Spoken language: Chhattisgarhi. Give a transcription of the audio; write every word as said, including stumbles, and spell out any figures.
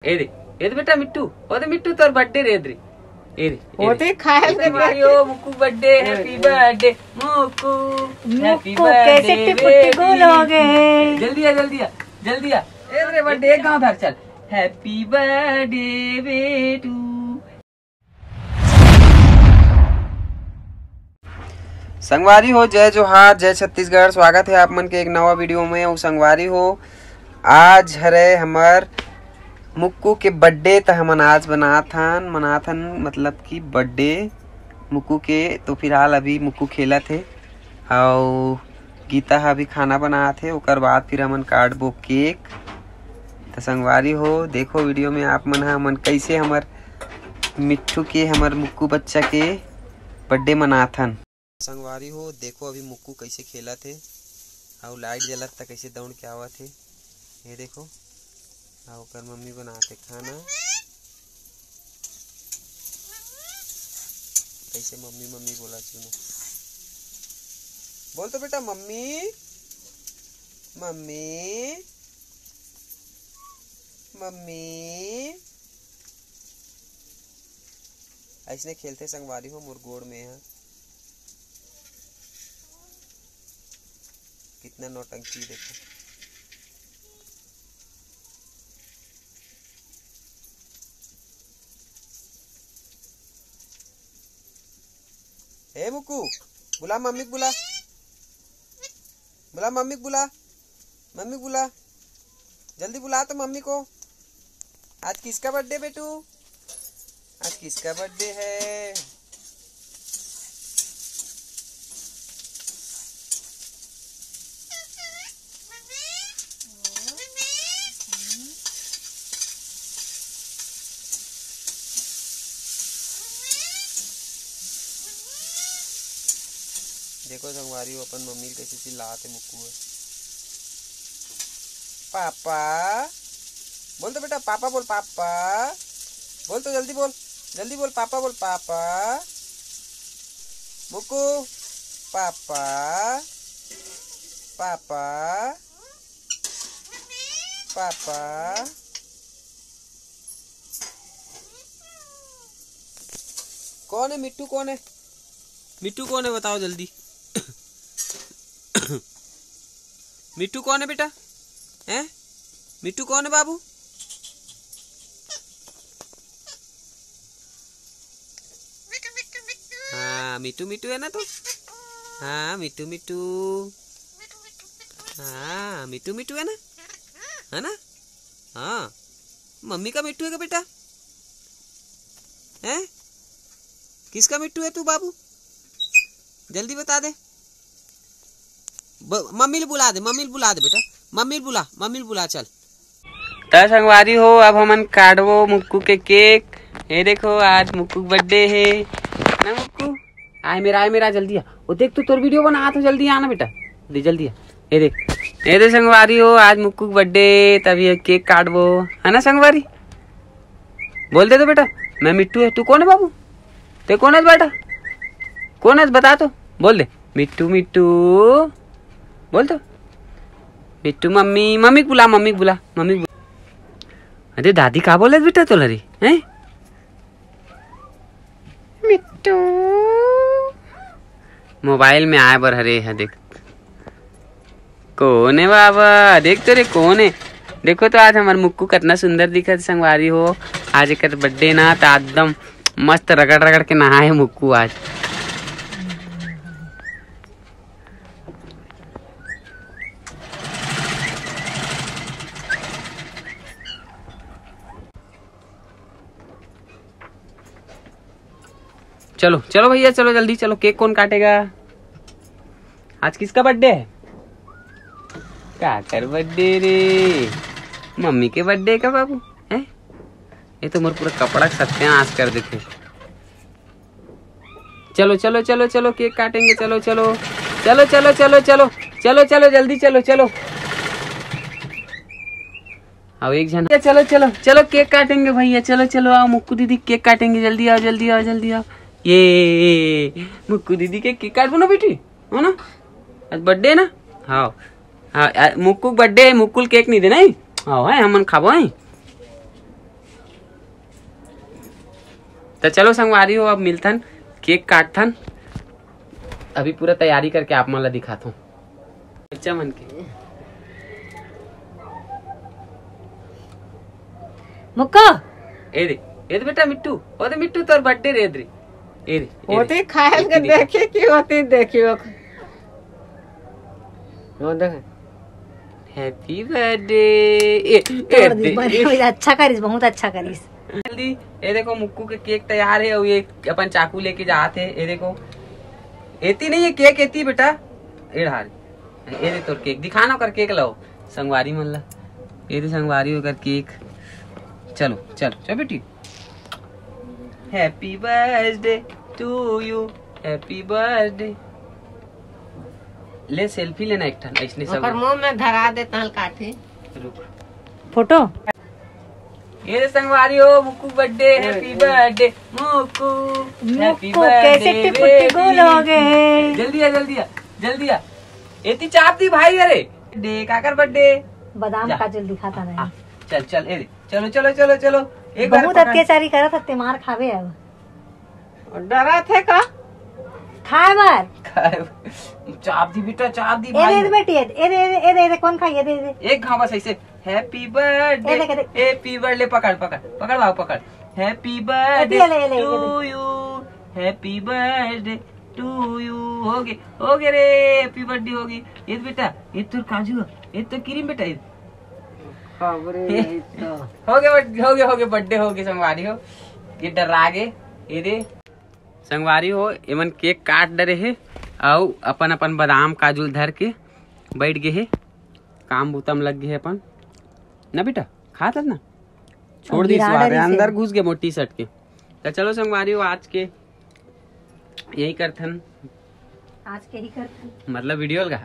ए दे, ए दे बेटा मिट्टू, ओ दे मिट्टू, तोर बर्थडे रे, ए दे रे। ए दे, ए दे। खाए दे। Mario, Mukku birthday, happy birthday, Mukku, happy Mukku, birthday कैसे टिपुटी गोल हो गए। जल्दी आ, जल्दी आ, जल्दी आ। ए रे बर्थडे, एक गाँव धर चल। हैप्पी बर्थडे बेटू। संगवारी हो, जय जोहार, जय छत्तीसगढ़। स्वागत है आप मन के एक नवा वीडियो में। अउ संगवारी हो, आज हरे हमर मुक्कू के बर्थडे, त हमन आज बनात हन, मनात हन, मतलब कि बर्थडे मुक्कू के। तो फिलहाल अभी मुक्कू खेलत हे, अउ गीता ह अभी खाना बनात हे, ओकर बाद फिर हमन काटबो केक। त संगवारी हो, देखो वीडियो में आप मन ह, हमन कैसे हमर मिट्ठू के, हमर मुक्कू बच्चा के बर्थडे मनात हन। संगवारी हो, देखो अभी मुक्कू कैसे खेलत हे, अउ लाइट जलत त कैसे दौड़ के आवत हे। ये देखो, अउ ओकर मम्मी बनात हे खाना। कैसे मम्मी मम्मी बोला सुनो। बोल तो बेटा, मम्मी, मम्मी, मम्मी। ऐसने खेलथे संगवारी हो मोर गोड़ में ह। कितना नौटंकी देखो। ए मुक्कू, बुला मम्मी को बुला। बुला मम्मी को बुला। मम्मी को बुला। जल्दी बुला तो मम्मी को। आज किसका बर्थडे बेटू? आज किसका बर्थडे है? देखो संगवारी हो, अपन मम्मी ल कैसे चिल्लात हे मुक्कू ह। पापा, बोल तो बेटा, पापा बोल, पापा। बोल तो जल्दी बोल, जल्दी बोल, पापा बोल, papa. Mukku, papa, papa, papa. कौन है मिट्टू, कौन है? मिट्टू कौन है, बताओ जल्दी। मिट्टू कौन है बेटा? हैं? मिट्टू कौन है बाबू? हाँ, मिट्टू मिट्टू है ना तू? हाँ, मिट्टू मिट्टू। हाँ, मिट्टू मिट्टू है ना? है ना? हाँ। मम्मी का मिट्टू है क्या बेटा? हैं? किसका मिट्टू है तू बाबू? जल्दी बता दे। ब-, मम्मी ल बुला दे, मम्मी ल बुला दे बेटा। मम्मी ल बुला, मम्मी ल बुला, चल। त संगवारी हो, अब हमन काटबो मुक्कू के केक। ये देखो, आज मुक्कू के बर्थडे हे ना मुक्कू? आय मेरा, आय मेरा, जल्दी आ। वो देख, तू तोर वीडियो बनात हो, जल्दी आना बेटा। दे, जल्दी आ। ये देख, ये दे संगवारी हो, आज मुक्कू के बर्थडे, तभी ये केक काटबो, है ना संगवारी? बोल दे तो बेटा, मैं मिट्टू है, तू कौन है बाबू? ते कौन है बेटा? कौन है, बता तो, बोल दे। मिट्टू, मिट्टू, बोल तो। मिट्टू, मम्मी, मम्मी को बुला, मम्मी को बुला, मम्मी को बुला। अरे दादी का बोले बेटा तोला रे, हैं? मिट्टू। मोबाइल में आए बर हरे है, देख। कौन है बाबा? देख तो रे, कौन है? देखो तो आज हमर मुक्कू कितना सुंदर दिखत हे संगवारी हो। आज एकर बर्थडे ना, त एकदम मस्त रगड़ रगड़ के नहाए मुक्कू आज। चलो, चलो भैया, चलो जल्दी चलो, केक कौन काटेगा? आज किसका बर्थडे है? काकर बर्थडे रे? मम्मी के बर्थडे का बाबू? हैं? ये तो मोर पूरा कपड़ा के सत्यानाश कर देथे। चलो, चलो, चलो, चलो, केक काटेंगे, चलो, चलो। चलो, चलो, चलो, चलो। चलो, चलो, जल्दी चलो, चलो। अब एक झन, चलो, चलो, चलो, केक काटेंगे भैया, चलो, चलो, आओ, मुक्कू दीदी केक काटेंगे, जल्दी आओ, जल्दी आओ, जल्दी आओ। ये, ये, ये, मुक्कू दीदी के केक काटबो ना बेटी, हो ना? आज बर्थडे ना? हाँ, हाँ, आ, मुक्कू बर्थडे है, मुक्कू ल केक नहीं देना है? हाँ, है, हमन खाबो है। तो चलो संगवारी हो, अब मिलथन, केक काटथन। अभी पूरा तैयारी करके आप मन ला दिखाथों। बच्चा मन के। मुक्का। ए दे, ए दे बेटा मिट्टू, ओ दे मिट्टू, तोर बर्थडे रे, ए दे रे। ए दे, ए दे। ओती खायल के ए दे। देखी कि ओती देखी। वो देख। Happy birthday। ए, ए तोड़ दी, दे, बड़े ए। हो, अच्छा करिस, बहुत अच्छा करिस। जल्दी, ये देखो मुक्कू के केक तैयार है, और ये अपन चाकू लेके जात है। ये देखो, एती नहीं है केक, एती बेटा, ए ढार, ये दे तोर केक, दिखाना ओकर केक लाओ संगवारी मन ला। ये दे संगवारी ओकर केक। चलो चलो चलो बेटी, Happy birthday to you, happy birthday। ले सेल्फी लेना एक ठन, ऐसने सब ओकर मुंह में धरा दे तहन काटी। रुक। फोटो। ये रे संगवारी हो, Mukku birthday, Happy birthday Mukku. Happy Mukku, birthday कैसे टिप बेटी। टिप गुल हो गए। जल्दी आ, जल्दी आ, जल्दी आ। एती चाप दी भाई, अरे। डे काकर बर्थडे? बादाम जा। काजू ल दिखाता नहीं। हाँ, चल चल, ए रे। चलो चलो चलो चलो। एक बार बहुत पकड़। अत्याचारी करत हत्ते, मार खावे अब। डरा थे का? खाए बर। खाए। चाप दी बेटा, चाप दी ए दे, ए दे भाई। बेटी, ए दे, ए दे, ए दे, ए दे, कौन खाई? ए दे, ए दे। एक घाव बस ऐसे। Happy birthday, ए देख, ए देख। Happy birthday, पकड़ पकड़ पकड़ बाबू पकड़। Happy ए birthday ले, ले, ले, ए दे। To you, happy birthday to you। हो गे, हो गे रे, Happy birthday हो गे। ये बेटा, ये तोर काजू है, ये तोर क्रीम बेटा, ये। खबरे नहीं तो। हो गे बर्थ-, हो गे, हो गे, बर्थडे हो गे संगवारी हो। ये डरा गे, ये दे। संगवारी हो, एमन केक काट डरे हे, अउ अपन अपन बादाम काजू धर के बैठ गे हे, काम बूता म लग गे हे अपन। ना बेटा, खात हस ना? छोड़ दी गिरा स्वाद, डरिस हे। अंदर घुस गे मोर टी शर्ट के। तो चलो संगवारी हो, आज के यही करथन। आज के ही करथन। मतलब वीडियो लगा।